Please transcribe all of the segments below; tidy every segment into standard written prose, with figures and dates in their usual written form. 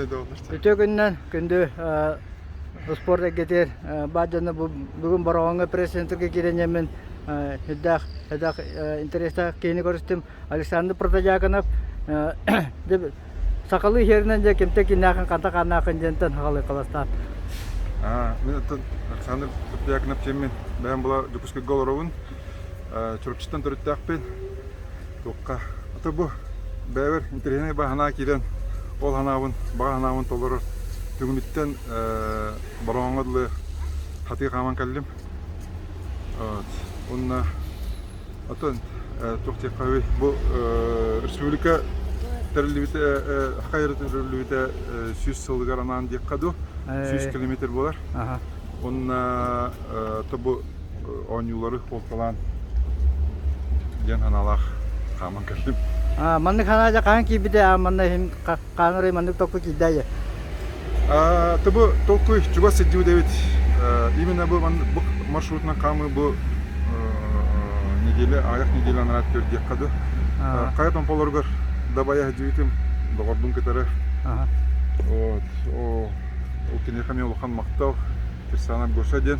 Үтүө күнүнэн күндү спорт эйгэтигэр баар дьоно бу бүгүн Бороҕоҥҥо пресс-центрга киирэн сүрдээх элбэх интэриэстээх киһини көрүстүм. Александр Протодьяконов сахалыы иһэринэн дьэ кимтэн кимнээхин хантан хааннааххын диэнтэн саҕалыы халастаан. Мин оттон Александр Протодьяконов диэммин. Бэйэм була Дьокуускайга олоробун. Чурапчыттан төрүттээхпин. Туохха ата бу бэйэбэр интэриэһинэй баҕа санаа киирэн, ол санаабын, баҕа санаабын толорор түгүнүттэн Бороҕоҥҥо дылы хатыы хааман кэллим. Вот. Уонна оттон туох диэххэ үһүй, бу республика тэриллибитэ, Саха сирэ тэриллибитэ 100 сылыгар анаан диэххэ дуу, 100 километр буолар. Уонна бу оонньуулары суолталаан диэн санаалаах хааман кэллим. Маннык санаа дьэ хаһан киирбитэ аа манна иһин хаанырый маннык толкуй киирдэ дьэ. Бу толкуй чугас сылдьыбыт эбит. Именно бу бу маршрутунан хаамыы бу неделя аҕыйах неделя анараа диэххэ дуу. Хайа томполоругар дабайа сылдьыбытым доҕорбун кытары. Вот. Ол киниэхэ эмиэ улахан махтал. Кирсанов Гоша диэн.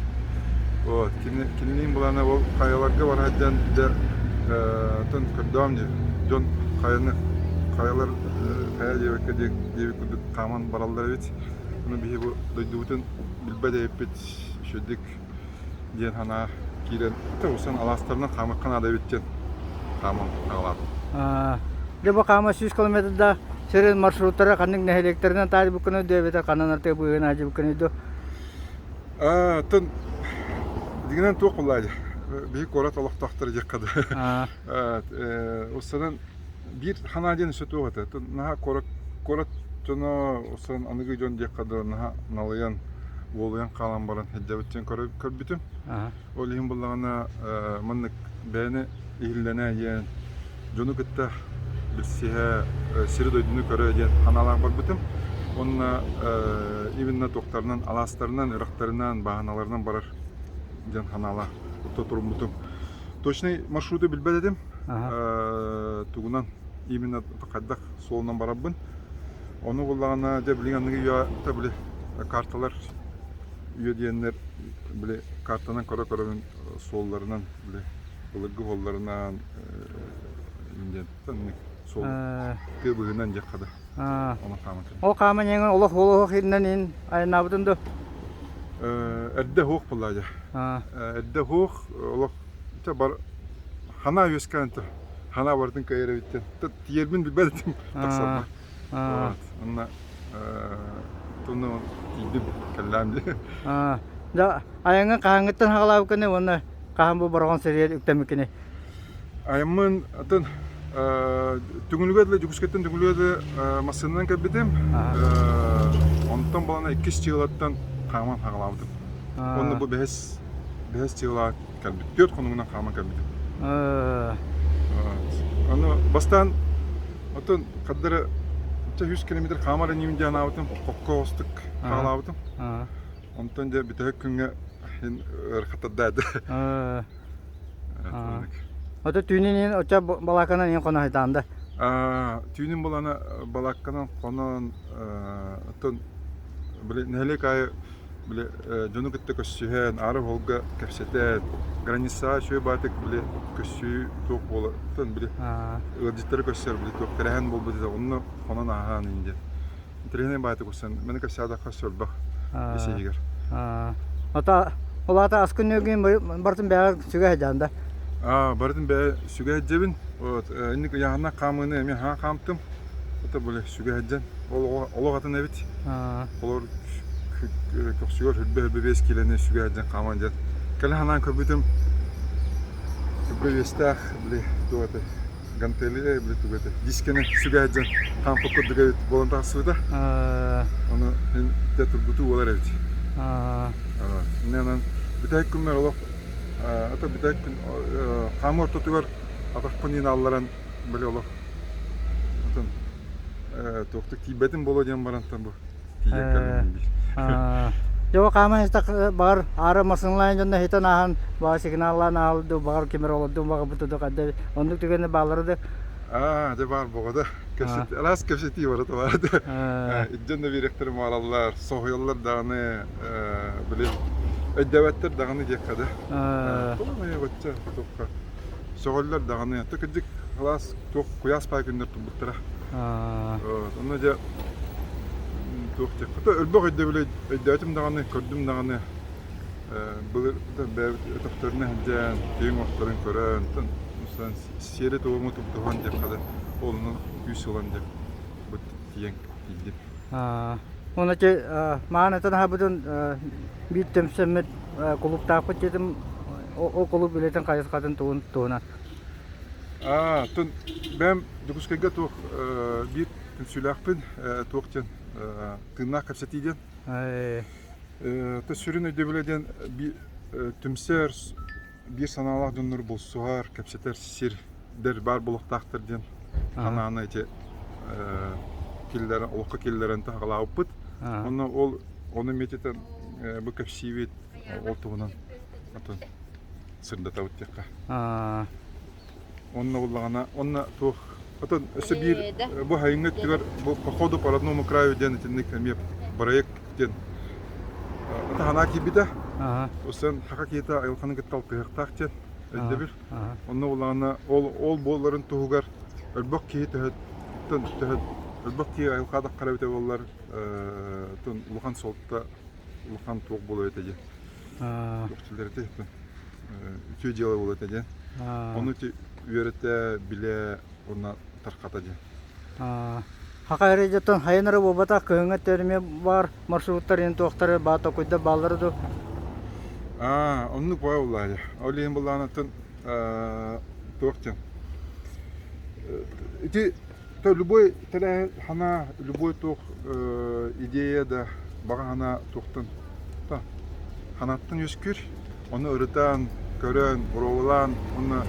Вот, кини, кинилиин былаана ол хайаларга бара сылдьан дьэ тон көрдөҕүм дии. Дьон хайаны хайалар хайа диэбэккэ диэбит курдук хааман бараллар эбит. Ону биһи бу дойдубутун билбэт эбиппит үчүгдүк диэн санаа киирэн усан алаастарынан хаамыахха наада эбит диэн хааман аҕалаатым. Дьэ бу хаама 100 километрда сирин маршруттара ханнык нэһилиэктэринэн таайбыккыный дуу эбэтэр ханан артыга быыһын аадьыбыккыный дуу? Тын дигинэн туох буоллаа дии. Биһи куорат олохтоохторо диэххэ да. Уссанан биир ханаа диэн өссө туох этэ. Наһаа куорат куорат дьоно уссанан аныгы дьон диэххэ да наһаа налыйан уолуйан хаалан баран сылдьабыт диэн көрбүтүм. Ол иһин буллаҕына маннык бэйэни иһиллэнэ диэн дьону кытта билсиһэ, сири-дойдуну көрө диэн санаалаах барбытым. Уонна именно туохтарынан, алаастарынан, үрэхтэринэн, бааһыналарынан барар диэн санаалаах туруммутум. Точный маршруту билбэт этим. Тугунан именно хайдах суолунан барарбын. Ону буллаҕына, дьэ билигин аныгы үйэ били карталар үйэ диэннэр били картанан көрө-көрөбүн суолларынан били былыргы суолларынан диэн суол тыа быһыынан диэххэ да онон хааман Ол хааман иҥэн олох олох иһинэн иһин айаннаабытын да эрдэ суох буолла дьэ эрдэ суох олох бар ханаа үөскээн ханаа барытын кыайар эбиттэн тиийэрбин билбэт этим тахсарбар Онно туну тиийдим кэллээн дии. Да айаҥҥа хаһааҥҥыттан хаҕалаабыккыный уонна хаһан бу Бороҕон сиригэр үктэммиккиний? Айаммын атын Түҥүлүгэ дылы Дьокуускайтан Түҥүлүгэ дылы массыынанан кэлбитим. Онтон балана иккис чыылаттан хааман хаҕалаабытым. Уонна бу бэһис бэһис чыылаҕа кэлбит. Түөрт хонугунан хааман кэлбитим. Аны бастаан Оттон хардары 100 километр хаамар инибин диэн анаабытым, хокко оҕустук хаалаабытым. Онтон дьэ бүтэһик күҥҥэ иһин ыарахаттарда этэ. Ото түүнүн иһин оччо балааканан иһин хоно сытаан да? Түүнүн булана балаакканан хонон оттон били нэһилиэк аайы били дьону кытта көрсүһэн, аара уолга кэпсэтэн, границаҕа үчүгэй баатык били көрсүү туох буолар, били ыалдьыттары көрсөр били туох тэрээһин буолбут этэ, онно хонон ааһаан ин диэн. Интэриэһинэй баатык көрсөн, маны кэпсээтэххэ сөрбөх ис иһигэр. Ата ол аата аскын нөҥүө барытын бэйэҕэр сүгэ сылдьаҕын да? Барытын бэйэ сүгэ сылдьабын. Вот, инник ыйааһыннаах хаамыыны эмиэ хаан хаамтым. Это были сүгэ сылдьан. Ол олох атын эбит. Олор көхсүгэр хүрбэ-хүрбэ биэс киилэни сүгэ сылдьан хааман диэн. Кэлин санаан көрбүтүм, хүрбэ биэстээх били туох этэй, гантели били тугу этэй, дискэни сүгэ сылдьан хаампыт курдук эбит буолан тахсыбыта. Ону мин дьэ тургутуу буолар эбит. Инньэ онон бүтэһик күммэр олох ата бүтэһик күн хаамыы ортотугар атахпын иин алларан били олох Атын туохтук тиийбэтим буолуо диэн барантан бу тиийэн кэллим диир. Дьэ бу хааман истэх баҕар аара массыыналаан дьонно хитэн ааһан баҕар сигналлаан аалды баҕар ким эрэ олордун баҕарбыт да хайда оннук түгэнэ бааллара да Аа, дьэ баар боҕо да. Араас кэпсэтии барыта баар. Дьон да биэрэктэр маараллар, соһуйаллар даҕаны, били өйдөөбөттөр даҕаны диэххэ да. Тоҕо эмиэ бачча туохха сөҕөллөр даҕаны. То кырдьык кылаас туох куйаас паа күннэр турбуттара. Онно дьэ туох диэххэ то өлбөх өйдөбүлү өйдөөтүм даҕаны, көрдүм даҕаны. Былыр бэйэбит өтөхтөрүнэн сылдьан, тииҥ охторун көрөн, сиэри-туому тутуһан диэххэ да, ол онон күүс ылан диэх бу тиийэн тиийдим. Уонна ити маан этэн аһабытын биир түмсэммит кулууптаахпыт диэтим ол кулууп үлэтин хайысхатын тугун туһунан. Аа, тун бэйэм Дьокуускайга туох биир түмсүүлээхпин туох диэн тыыннаах кэпсэтии диэн. Сүрүн өйдөбүлэ диэн түмсэр биир санаалаах дьоннору булсуһар, кэпсэтэр сирдэр баар буолуохтаахтар диэн санааны ити киллэрэн, олоххо киллэрэн таһаҕалаабыппыт. Онно ол ону метитэн бу кэпсиибит ол туһунан атын сырдатабыт диэххэ. Онно буллаҕына, онно туох Отон өссө биир бу сайыҥҥы өттүгэр бу походу по родному краю диэн итинник эмиэ проект диэн санаа киирбитэ. Осын саха киһитэ айылҕаны кытта алтыһыахтаах диэн өйдөбүл. Онно буллаҕына ол ол буоларын туһугар өлбөх киһи төһөттөн төһө өлбөх киһи айылҕа даххара эбитэ буоллар улахан суолта улахан туох буолуо этэ диэн. Туох этэ үтүө дьыала буолуо этэ диэн. Ону ити үөрэтэ, билэ уонна тархата диэн. Хака эрэ хайан эрэ буолбатах кыһыҥҥы өттүгэр баар маршруттар иһин туохтары баа токуйда бааллара дуу? Аа, оннук баа буоллаҕа. Ол иһин былаанаттан туох диэн. Ити То любой тэрээһин санаа, любой туох идея да баҕа санаа туохтан санааттан үөскүүр. Ону ырытан, көрөн, боруобалаан уонна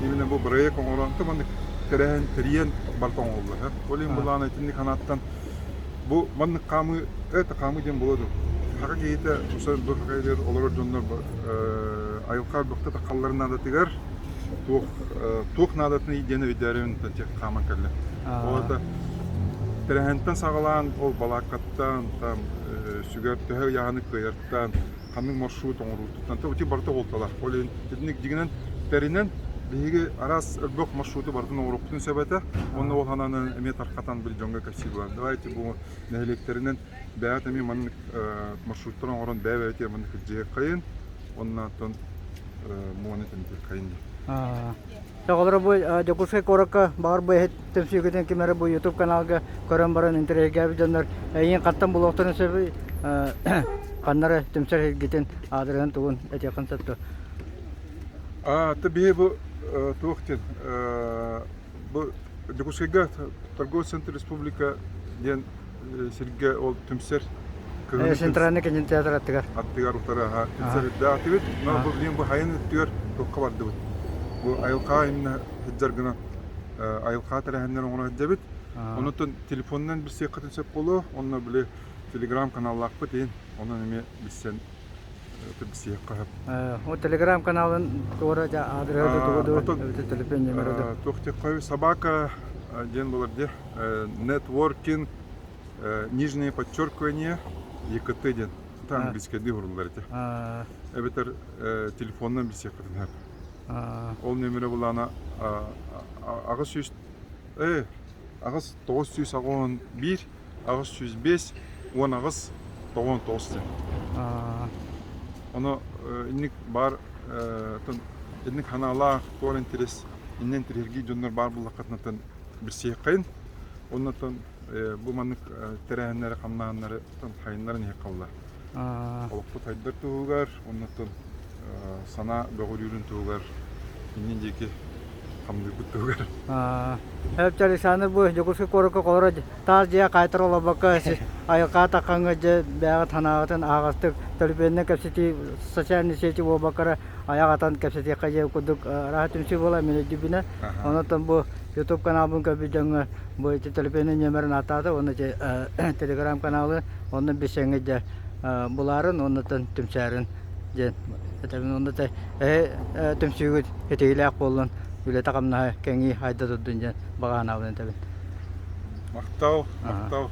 именно бу бырайыак оҥорон маннык тэрээһин тэрийэн барыта оҥоһуллар. Ол иһин былаана итинник санааттан бу маннык хаамыы это хаамыы диэн буолуо дуо? Саха киһитэ бу саха иһигэр олорор дьоннор айылҕа бөхтө таххалларын наадатыгар туох туох наадатын диэн өйдөөрүн хааман кэллэ. Ол это тэрээһинтэн саҕалаан ол балааккаттан там сүгэр төһө ыйааһыны кыайартан ханнык маршрут оҥоруутуттан ити барыта буолталар. Ол иһин итинник дьиҥинэн тэринэн биһиги араас элбэх маршруту барытын оҥоруохпутун сөп этэ. Уонна ол санааны эмиэ тархатан били дьоҥҥо кэпсии буолан. Давайте бу нэһилиэктэринэн бэйэҕит эмиэ маннык маршруттар оҥорон бэйэ-бэйэтигэр маннык илдьиһиэххэйин уонна оттон муону тэнитиэххэйин диэн. Оҕолоро бу Дьокуускай куоракка баҕар бу иһит түмсүүгүтүн ким эрэ бу YouTube каналга көрөн баран интэриэһиргээбит дьоннор эйигин хантан булуохтарын сөбүй ханнары түмсэр сиргитин аадырыһын тугун этиэххин сөп дуо? А, то биһи бу туох диэн бу Дьокуускайга торговый центр республика диэн сиргэ ол түмсэр кыһыны Центральный кинотеатр аттыгар. Аттыгар утары аха түмсэр үрдээх Но бу билигин бу хайын өттүгэр туохха бардыбыт. Бу айылҕа именно сылдьар гына айылҕа тэрээһиннэр оҥоро сылдьабыт. Онутун телефонунан билсиэххитин сөп буолуо. Онно били телеграм каналлаахпыт иһин онон эмиэ билсэн билсиэххэ сөп. Ол телеграм каналын туора аадырыһа тугу дуу эбэтэр төлөпүөн нөмөрө дуу? Туох диэххэ собака диэн буолар дии. Нетворкинг нижнее подчеркивание ЕКТ диэн это английскайдыы уһуруллар ити. Эбэтэр телефонунан билсиэххитин сөп. Ол нөмөрө булаана 800 аҕыс 981 805 18 99 диэн. Ону инник баар инник ханаалаах туор интерес иннен интириэһиргии дьоннор баар буллаххытына билсиэххин оннотон бу маннык тэрээһиннэри хамнаһыннары хайыннарын иһэ халла олохпут хайдар туһугар оннотон санаа бөҕөрүүрүн туһугар иннин диэки хамныырбыт туһугар Эбэтэр Александр бу Дьокуускай куоракка холоро таас дьиэ хаайтара олорбокко айылҕа таххаҥҥа дьэ бэйэҕит санааҕытын аһаҕастык төлөпүөнүнэн кэпсэтии социальные сети буолбакка айах атан кэпсэтиэххэ диэн курдук ыраах түмсүү буолар мин өйдүүбүнэ. Онон бу YouTube каналбын көрбүт дьоҥҥо бу ити төлөпүөнүн нүөмэрин ааттаата уонна ити телеграм каналы онно билсэҥҥит дьэ булаарын уонна түмсээрин диэн этэбин уонна эһи түмсүүгүт итиилээх буоллун үлэтэ-хамнаһа кэҥии айда турдун диэн баҕа санаабын этэбин. Махтал, махтал.